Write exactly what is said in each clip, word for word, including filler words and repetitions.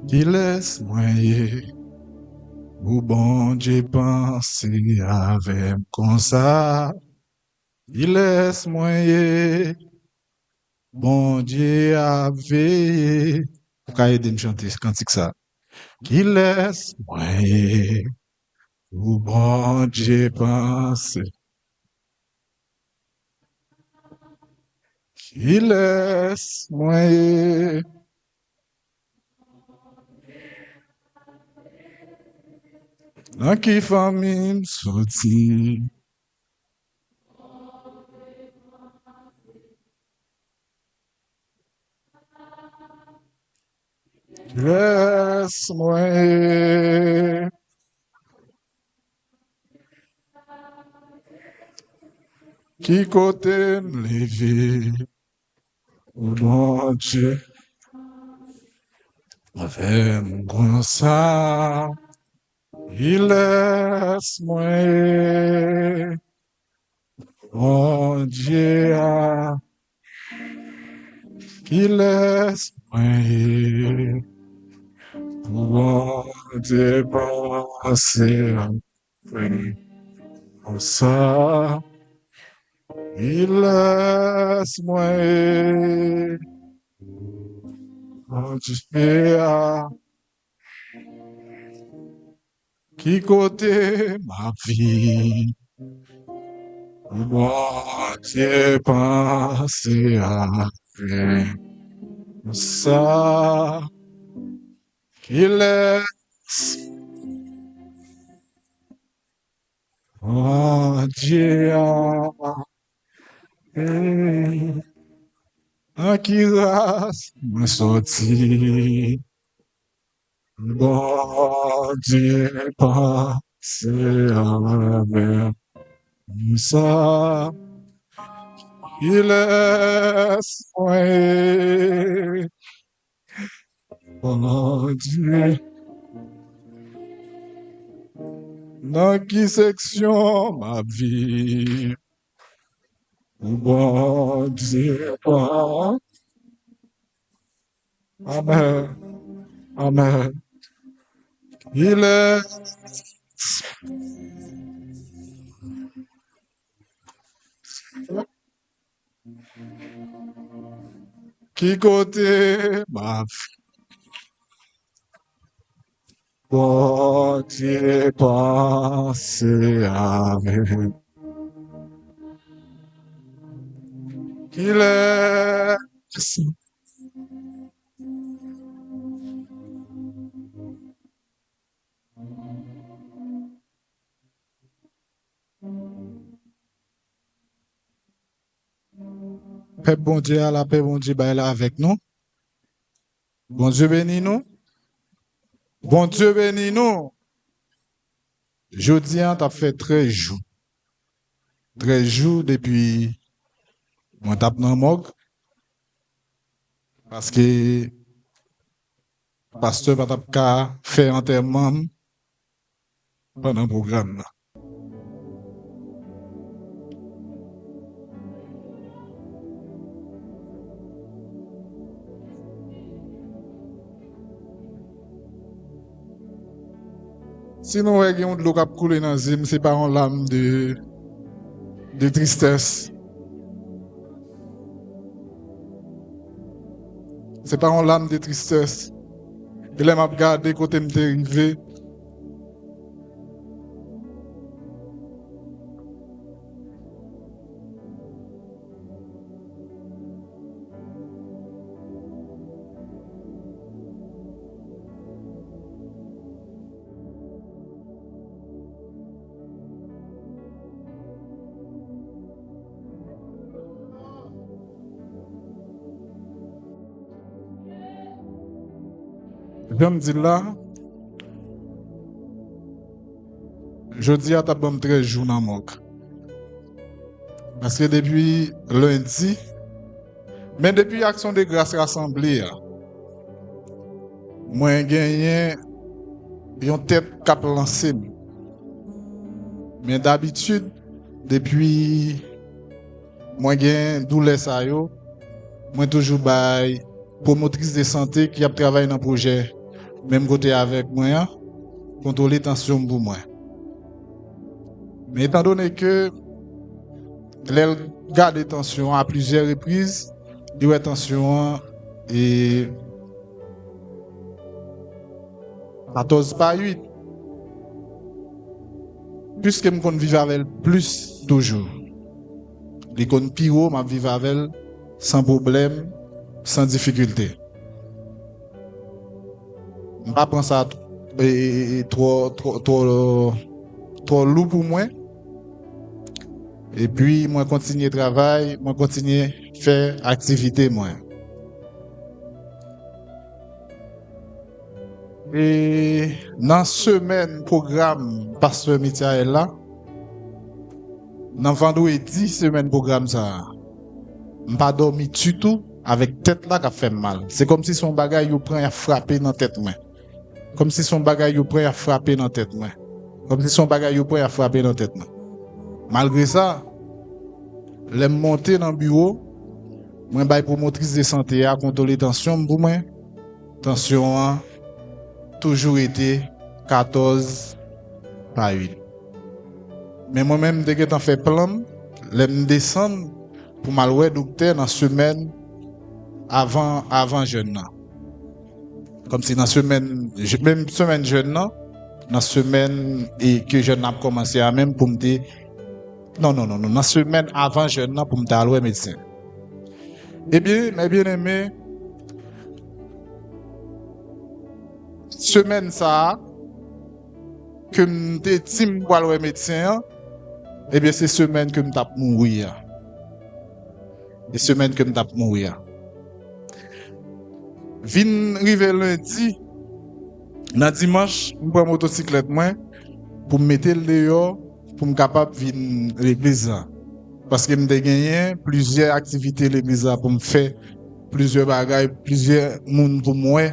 Kilès mwen ye pou Bondye panse avè m konsa? Kilès mwen ye Bondye ap veye? Ou ka ede m chante kantik sa? Kilès mwen ye pou Bondye panse? Kilès mwen ye? Nan ki fanmi m soti? Kilès mwen ye? Ki kote m leve? Bondye avè m konsa. Kilès mwen ye? Bondye a. Kilès mwen ye? Bondye panse avè m konsa. Kilès mwen ye? Bondye a. Ki kote m ap viv? Bondye panse avè m sa. Kilès Bondye a? Nan ki ras mwen soti? Bondye panse avè m sa. Kilès mwen ye? Bondye. Nan ki seksyon m ap viv? Bondye pa. Amèn. Amèn. Kilès Ki kote m ap viv? Bondye panse avè m. Kilès Pèp Bondye a, lapè Bondye bay la avèk nou. Bondye beni nou. Bondye beni nou. Jodi a t ap fè trèz jou. Trèz jou depi mwen t ap nan mòg. Paske pastè pa t ap ka fè antèman m pandan pwogram nan. Si nou wè gen yon dlo k ap koule nan zye m, se pa yon lam de, de tristès. Se pa yon lam de tristès. E lè m ap gade kote m te rive, jan m di l la, jodi a t ap ban m trèz jou nan mòg. Paske depi lendi, men depi Aksyon de Gras rasanble a, mwen genyen yon tèt k ap lanse m. Men dabitid, depi mwen gen doulè sa yo, mwen toujou bay pwomotris de sante ki ap travay nan pwojè menm kote avèk mwen an, kontwole tansyon m pou mwen. Men etandone ke lè l gade tansyon an a plizyè repriz, li wè tansyon an e katòz pa uit. Piske m konn viv avè l plis toujou, li konn pi wo, m ap viv avè l san pwoblèm, san difikilte. M pa pran sa t- e- e- e- twò, twò, twò, twò lou pou mwen. Epi mwen kontinye travay, mwen kontinye fè aktivite mwen. E nan semèn pwogram pastè Mityaèl la, nan vandredi semèn pwogram sa a, m pa dòmi ditou avèk tèt la k ap fè m mal. Se kòmsi se yon bagay yo pran y ap frape nan tèt mwen. Kòmsi se yon bagay yo pran y ap frape nan tèt mwen. Kòmsi se yon bagay yo pran y ap frape nan tèt mwen. Malgre sa, lè m monte nan biwo, mwen bay pwomotris de sante a kontwole tansyon m pou mwen. Tansyon an toujou rete katòz pa uit. Men mwen menm, m te gentan fè plan m, lè m desann pou m al wè doktè nan semèn avan, avan jèn nan. Kòmsi nan semèn, je- menm semèn jèn nan, nan semèn e ke jèn nan ap kòmanse a menm pou m te, non, non, non, non, nan semèn avan jèn nan pou m te al wè medsen. Ebyen, mè byeneme, semèn sa a, ke m te di m pral wè medsen an, ebyen, se semèn ke m t ap mouri a. E semèn ke m t ap mouri a. Vin rive lendi, nan dimanch, m pran motosiklèt mwen pou m mete l deyò, pou m kapab vin legliz la. Paske m te genyen plizyè aktivite legliz la pou m fè, plizyè bagay, plizyè moun pou m wè,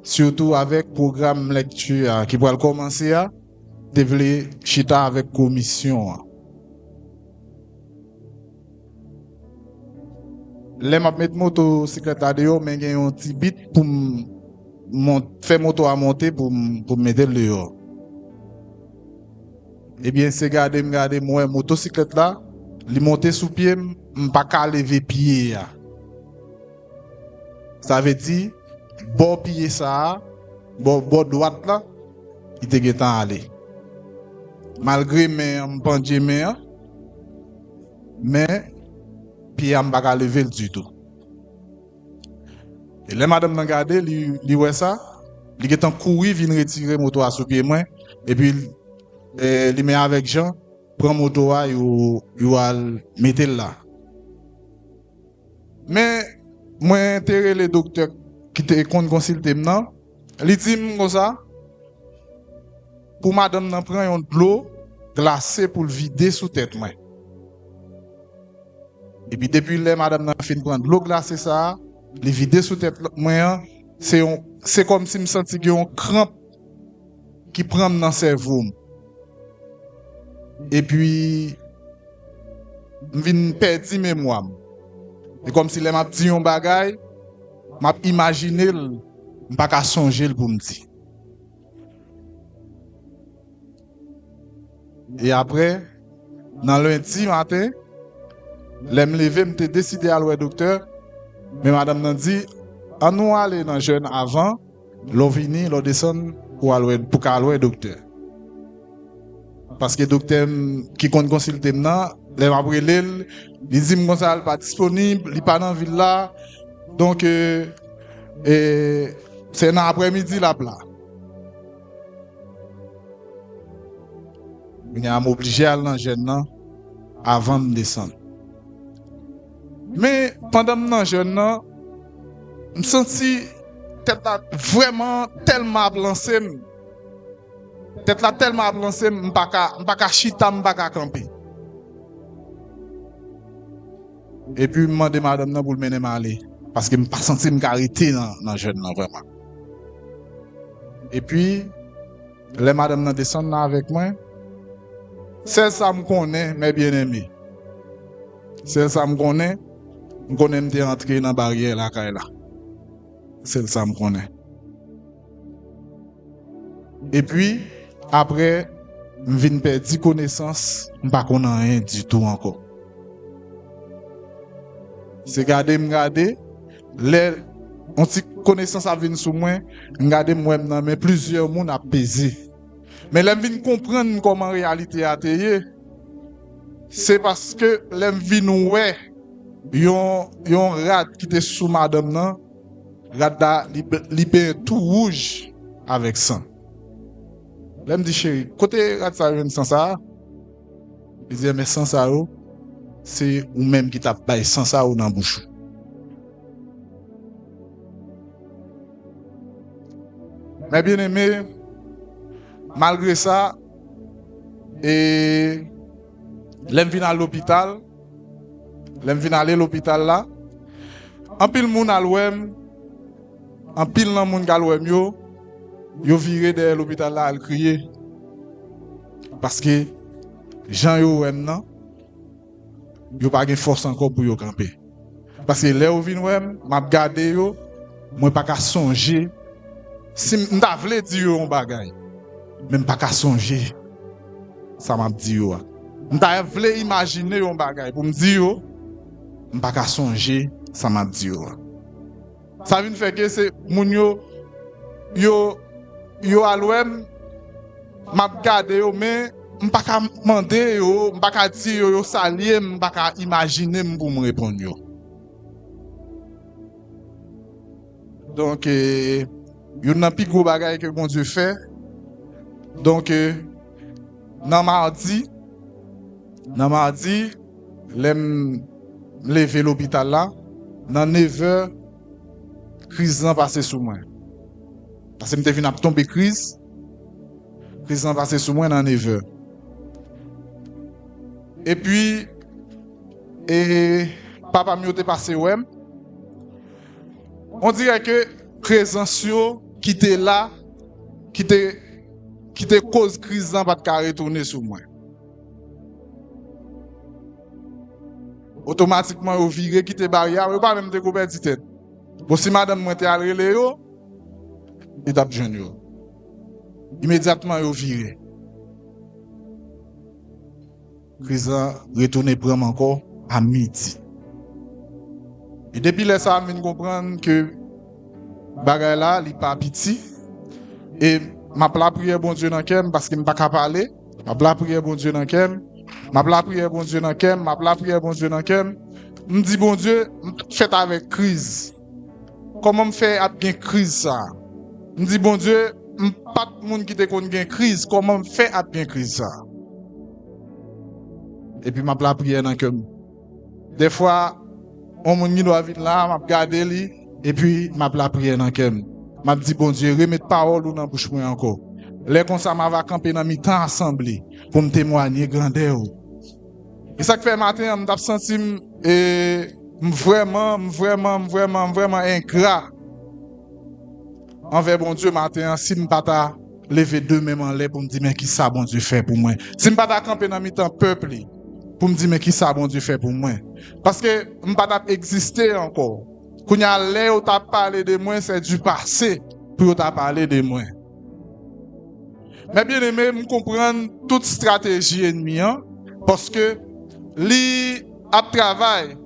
sitou avèk pwogram lèkti a ki pral kòmanse a, te vle chita avèk komisyon an. Lè m ap met motosiklèt la deyò, men gen yon ti bit pou m mont- fè moto a monte pou m, pou m mete l deyò. Ebyen, se gade m gade, m wè motosiklèt la, li monte sou pye m, m pa ka leve pye a. Sa vle di, bò pye sa a, bò, bò dwat la, li te gentan ale. Malgre men an, m pandye men an, men pye a m pa ka leve l ditou. E lè madanm nan gade, li, li wè sa, li gentan kouri vin retire moto a sou pye mwen, epi, e, li men avèk Jan pran moto a, yo, yo al mete l la. Men, mwen te rele doktè ki te konn konsilte m nan. Li di m konsa, pou madanm nan pran yon dlo glase pou l vide sou tèt mwen. Epi depi lè madanm nan fin pran dlo glase sa a, li vide sou tèt mwen an, se yon, se kòmsi m santi gen yon kranp ki pran m nan sèvo m. Epi, m vin pèdi memwa m. E kòmsi lè m ap di yon bagay, m ap imajine l, m pa ka sonje l pou m di. E apre, nan lendi maten, lè m leve, m te deside al wè doktè, men madanm nan di, ann nou ale nan jèn avan, lè w vini, lè w desann, pou al wè, pou ka al wè doktè. Paske doktè m ki konn konsilte m nan, lè m ap rele l, li di m konsa l pa disponib, li pa nan vil la. Donk, e, e, se nan aprèmidi l ap la. Kounye a, m oblije al nan jèn nan avan m desann. Men, pandan m nan jèn nan, m santi tèt la vrèman tèlman ap lanse m. Tèt la tèlman ap lanse m, m pa ka, m pa ka chita, m pa ka kanpe. Epi m mande madanm nan pou l mennen m ale, paske m pa santi m ka rete nan, nan jèn nan vrèman. Epi, lè madanm nan desann nan avèk mwen, sèl sa m konnen, mè byeneme, sèl sa m konnen, m konnen m te antre nan baryè lakay la. Sèl sa m konnen. Epi, apre, m vin pèdi konesans, m pa konn anyen ditou ankò. Se gade m gade, lè yon ti konesans ap vin sou mwen, m gade m wè m nan men plizyè moun ap peze. Men lè m vin konprann kòman reyalite a te ye, se paske lè m vin wè yon, yon rad ki te sou madanm nan, rad la, li, li benyen tou wouj avèk san. Lè m di, "Cheri, kote rad sa yo jwenn san sa a?" Li di, "Enben, san sa yo, se ou menm ki t ap bay san sa yo nan bouch ou." Men byeneme, malgre sa, e lè m vin al lopital, lè m vin ale lopital la, anpil moun al wè m, anpil nan moun k al wè m yo, yo vire dèyè lopital la al kriye. Paske jan yo wè m nan, yo pa gen fòs ankò pou yo kanpe. Paske lè yo vin wè m, m ap gade yo, mwen pa ka sonje. Si m, m ta vle di yo yon bagay, men m pa ka sonje sa m ap di yo a. M ta vle imajine yon bagay pou m di yo, m pa ka sonje sa m ap di yo a. Sa vin fè ke se moun yo, yo, yo al wè m, m ap gade yo, men m pa ka mande yo, m pa ka di yo, yo salye m, m pa ka imajine m pou m reponn yo. Donk, e, youn nan pi gwo bagay ke Bondye fè, donk, e, nan madi, nan madi, lè m leve lopital la, nan nevè, kriz lan pase sou mwen. Paske m te vin ap tonbe kriz, kriz lan pase sou mwen nan nevè. Epi, e, papa m yo te pase wè m. On dirè ke prezans yo ki te la, ki te, ki te koz kriz lan pa t ka retounen sou mwen. Otomatikman, yo vire kite baryè a, yo pa menm te ko pèdi tèt. Bon, si madanm mwen te al rele yo, li t ap jwenn yo. Imedyatman, yo vire. Kriz lan retounen pran m ankò a midi. E depi lè sa a, m vin konprann ke bagay la, li pa piti. E m ap lapriyè Bondye nan kè m paske m pa ka pale. M ap lapriyè Bondye nan kè m. M ap lapriyè Bondye nan kè m. M ap lapriyè Bondye nan kè m. M di, "Bondye, m fèt avèk kriz. Kòman m fè ap gen kriz sa a?" M di, "Bondye, m pa t moun ki te konn gen kriz. Kòman m fè ap gen kriz sa a?" Epi m ap lapriyè nan kè m. Dèfwa, yon moun gen dwa vin la, m ap gade li, epi m ap lapriyè nan kè m. M ap di, "Bondye, remet pawòl ou nan bouch mwen ankò." Lè konsa, m ava kanpe nan mitan asanble pou m temwanye grandè ou. E sa k fè maten an, m t ap santi m, e, m vrèman, m vrèman, m vrèman, m vrèman engra anvè Bondye maten an si m pa ta leve de men m anlè pou m di, "Men kisa Bondye fè pou mwen?" Si m pa ta kanpe nan mitan pèp li pou m di, "Men kisa Bondye fè pou mwen?" Paske m pa t ap egziste ankò. Kounye a, lè yo t ap pale de mwen, c'est du passé pou yo ta pale de mwen. Men byeneme, m konprann tout estrateji ènmi an, paske li ap travay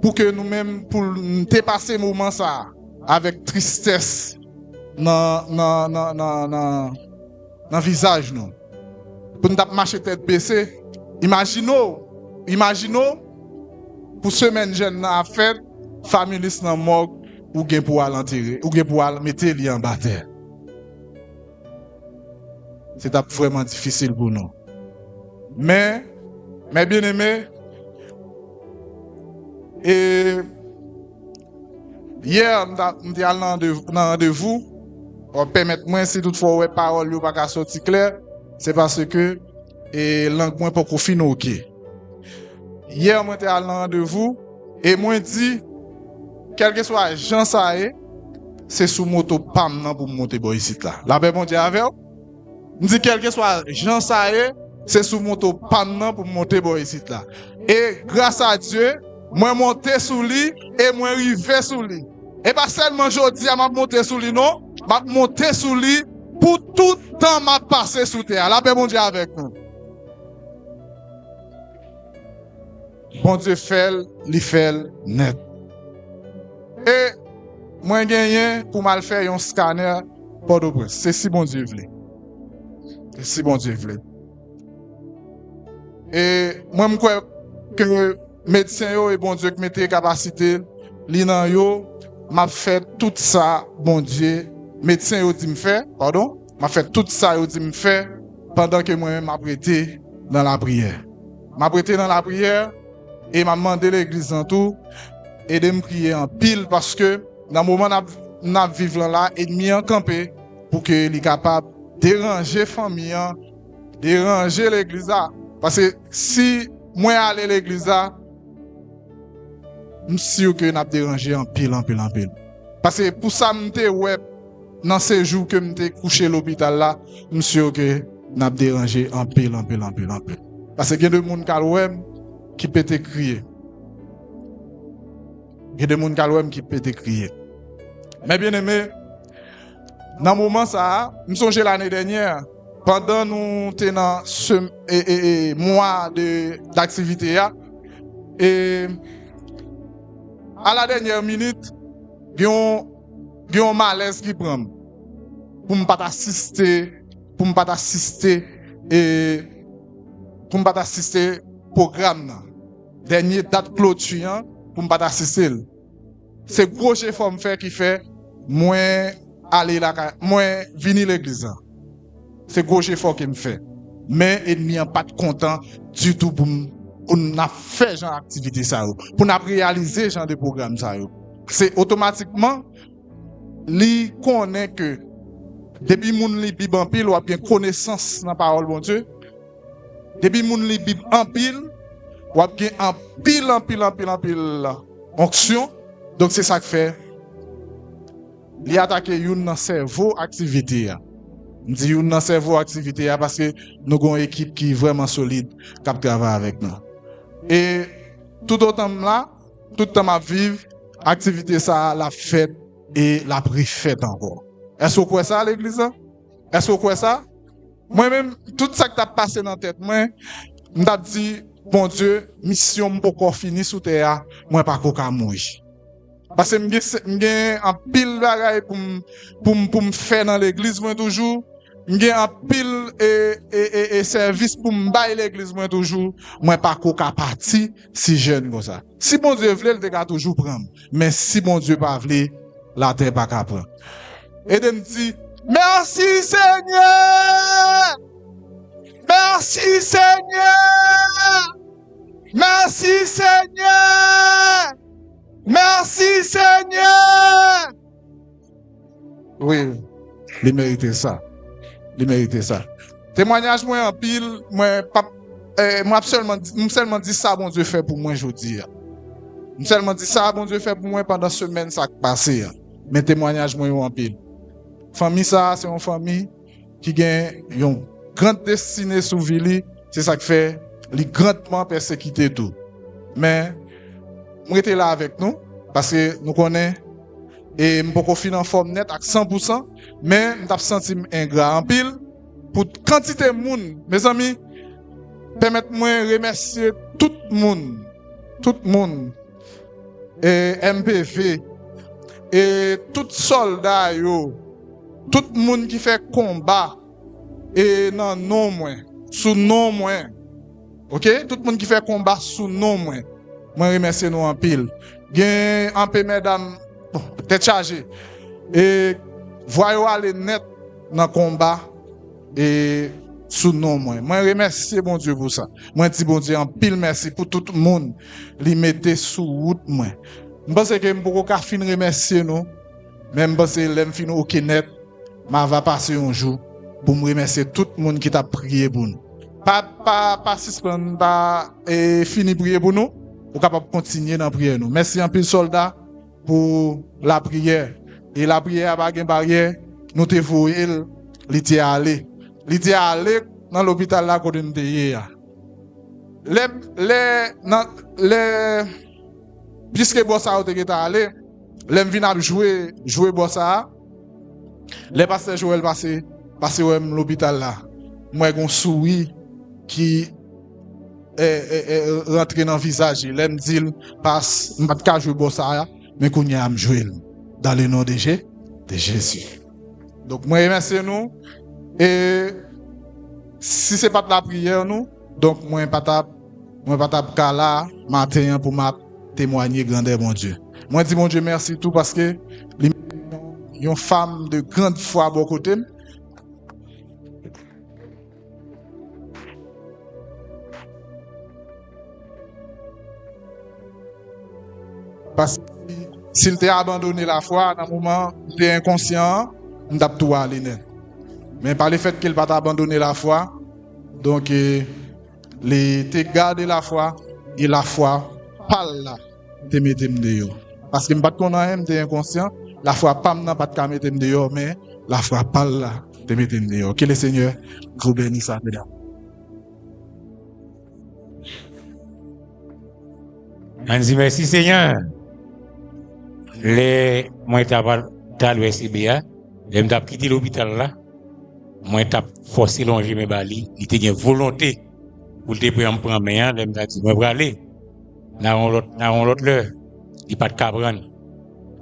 pou ke nou menm, pou n te pase moman sa a avèk tristès nan, nan, nan, nan, nan, nan vizaj nou. Pou n t ap mache tèt bese, imajine w, imajine w, pou semèn jèn nan ap fèt, family's nan mòg, ou gen pou al antere, ou gen pou al mete li anba tè. Se t ap vrèman difisil pou nou. Men, men byeneme, e yè, m ta, m te al nan rande-, nan randevou. Ou pèmèt mwen, si toutfwa w wè pawòl yo pa ka soti klè, se paske, e, lang mwen poko fin oke. Yè, mwen te al nan randevou, e mwen di, kèlkeswa jan sa ye, se sou moto pa m nan pou m monte bò isit la. Lapè Bondye avè w. M di, kèlkeswa jan sa ye, se sou moto pa m nan pou m monte bò isit la. E gras a Dye, mwen monte sou li e mwen rive sou li. E pa sèlman jodi a m ap monte sou li, non. M ap monte sou li pou tout tan m ap pase sou tè a. Lapè Bondye avèk nou. Bondye fè l, li fè l nèt. E mwen genyen pou m al fè yon skanè Pòtoprens. Se si Bondye vle. Se si Bondye vle. E mwen, m kwè ke medsen yo e Bondye k mete kapasite li nan yo, m ap fè tout sa Bondye, medsen yo di m fè, padon, m ap fè tout sa yo di m fè pandan ke mwen menm m ap rete nan lapriyè. M ap rete nan lapriyè e m ap mande legliz lan tou ede m priye anpil paske nan moman n ap, n ap viv lan la, ènmi an kanpe pou ke li kapab deranje fanmi an, deranje legliz la. Paske si mwen ale legliz la, m si ke n ap deranje anpil, anpil, anpil. Paske pou sa m te wè nan sejou ke m te kouche lopital la, m si ke n ap deranje anpil, anpil, anpil, anpil. Paske gen de moun k al wè m ki pete kriye. Gen de moun k al wè m ki pete kriye. Men byeneme, nan moman sa a, m sonje lane dènyè, pandan nou te nan sem- e, e, e, mwa de, daktivite a, e a la dènyè minit, gen yon, gen yon malèz ki pran m pou m pa t asiste, pou m pa t asiste, e pou m pa t asiste pwogram nan. Dènye dat kloti an, pou m pa t asiste l. Se gwo jefò m fè ki fè mwen ale lakay, mwen vini legliz la. Se gwo jefò ke m fè. Men ènmi an pa t kontan ditou pou m, pou n ap fè jan aktivite sa yo, pou n ap reyalize jan de pwogram sa yo. Se otomatikman, li konnen ke depi moun li Bib anpil, w ap gen konesans nan pawòl Bondye. Depi moun li Bib anpil, w ap gen anpil, anpil, anpil, anpil onksyon. Donk, se sa k fè li atake youn nan sèvo aktivite a. M di youn nan sèvo aktivite a paske nou gen yon ekip ki vrèman solid k ap travay avèk nou. E toutotan m la, tout tan m ap viv, aktivite sa a, l ap fèt e l ap refèt ankò. Èske w kwè sa, legliz la? Èske w kwè sa? Mwen menm, tout sa k t ap pase nan tèt mwen, m t ap di, Bondye, misyon m poko fini sou tè a, mwen pako ka mouri. Paske m gen, m gen anpil bagay pou m, pou m, pou m fè nan legliz mwen toujou. M gen anpil e, e, e, e sèvis pou m bay legliz mwen toujou. Mwen pako ka pati si jèn konsa. Si Bondye vle, l te ka toujou pran m. Men si Bondye pa vle, latè pa ka pran. Ede m di, mèsi Senyè! Mèsi Senyè! Mèsi Senyè! Mèsi Senyè! Wi, li merite sa. Li merite sa. Temwanyaj mwen anpil, mwen p ap, eh, mwen ap sèlman di, m sèlman di sa Bondye fè pou mwen jodi a. M sèlman di sa Bondye fè pou mwen pandan semèn sa k pase a. Men temwanyaj mwen yo anpil. Fanmi sa a se yon fanmi ki gen yon gran destine sou vi li, se sa k fè li grandman pèsekite tou. Men, m rete la avèk nou, paske nou konnen, e m poko fin anfòm nèt ak san pou san, men m t ap santi m engra anpil pou kantite moun, mezanmi, pèmèt mwen remèsye tout moun, tout moun, e M P V, e tout sòlda yo, tout moun ki fè konba, e nan non mwen, sou non mwen, oke? Tout moun ki fè konba sou non mwen, mwen remèsye nou anpil. Gen anpe medam, bon, tèt chaje, e vwa yo ale nèt nan konba, e sou non mwen. Mwen remèsye Bondye pou sa. Mwen di Bondye anpil mèsi pou tout moun li mete sou wout mwen. M panse ke m poko ka fin remèsye nou, men m panse lè m fin oke nèt, m a va pase yon jou pou m remèsye tout moun ki t ap priye pou nou. Pa, pa, pa sispann, pa, e, fini priye pou nou. Ou kapab kontinye nan priyè nou. Mèsi anpil, sòlda, pou lapriyè. E lapriyè a pa gen baryè, nou te voye l, li te ale. Li te ale nan lopital la kote m te ye a. Lè, lè, nan, lè, piske bò sa yo te gentan ale, lè m vin ap jwe, jwe bò sa a, lè pastè Joel pase, pase wè m lopital la, m wè gon souri ki e, e, e, rantre nan vizaj li. Lè m di l, pas, m pa t ka jwe bò sa a, men kounye a m jwe l. Dans le nom de Je, de Jésus. Donk, mwen remèsye nou. E si se pa t lapriyè nou, donk, mwen pa t ap, mwen pa t ap ka la maten an pou m ap temwanye grandè Bondye. Mwen di Bondye mèsi tou paske li yon fanm de grande foi bò kote m. Paske si l te abandone lafwa nan moman m te enkonsyan an, m t ap tou ale nèt. Men pa lefètke l pa t abandone lafwa, donk, e, li te gade lafwa, e lafwa pa l la te mete m deyò. Paske m pa t konn anyen, m te enkonsyan, lafwa pa m nan pa t ka mete m deyò, men lafwa pa l la te mete m deyò. Que le Seigneur vous bénisse à travers. Ann di mèsi Senyè. Lè mwen t ap al, t al wè C B A, lè m t ap kite lopital la, mwen t ap fòse lonje men ba li, li te gen volonte pou l te pran m pran men an, lè m ta di mwen prale. Nan yon lòt, nan yon lòt lè, li pa t ka pran l,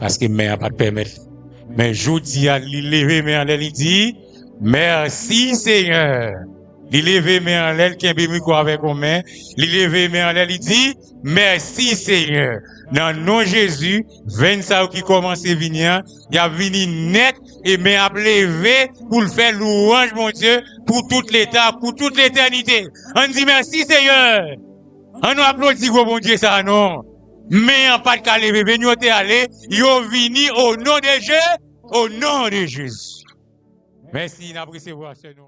paske men an pa t pèmèt li. Men jodi a, li leve men anlè, li di, mèsi Senyè. Li leve men anlè, li kenbe mikwo avèk yon men. Li leve men anlè, li di, mèsi Senyè. Nan non Jezi, venn sa yo ki kòmanse vini an, y ap vini nèt e men ap leve pou l fè lwanj Bondye pou tout leta, pou tout letènite. Ann di mèsi Senyè. Ann nou aplodi gwo Bondye sa a non. Men an pa t ka leve, venn yo te ale, yo vini o non de Je, o non de Jezi. Mèsi, n ap resevwa sè nou.